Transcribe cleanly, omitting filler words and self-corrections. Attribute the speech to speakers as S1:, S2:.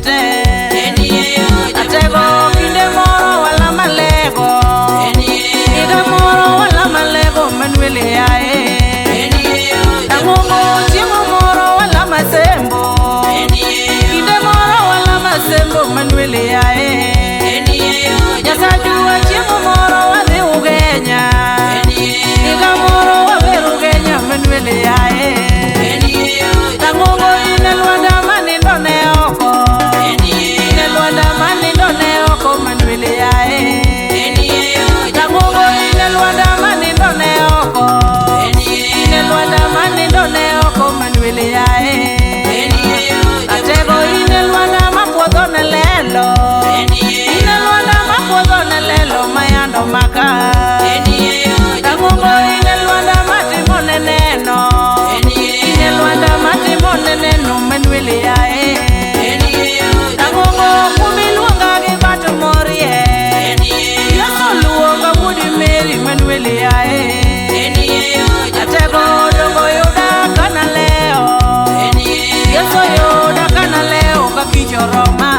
S1: te. Atego kinde moro wala malego. Higa moro wala malego Manuel yae. Ang'ongo chiemo moro wala masembo. Kinde moro wala masembo Manuel yae. Nyasachwa chiemo moro wadhi Ugenya. Higa moro waber Ugenya Manuel yae. Ang'ongo in e lwanda manindo ne oko. In e lwanda manindo ne oko Manuel yae. Ang'ongo in e lwanda manindo ne oko. In e lwanda manindo ne oko Manuel yae. Atego in e lwanda mapuodho ne lelo. In e lwanda mapuodho ne lelo mayando maka. Ang'ongo in e lwanda matimo ne neno. In e lwanda matimo ne neno Manuel yae. Ang'ongo kumiluonga gi bat morie. Yesu luonga wuod Mary Manuel yae. Atego dongo yuda kana leo. Yesu yuda kana leo ka kich oroma.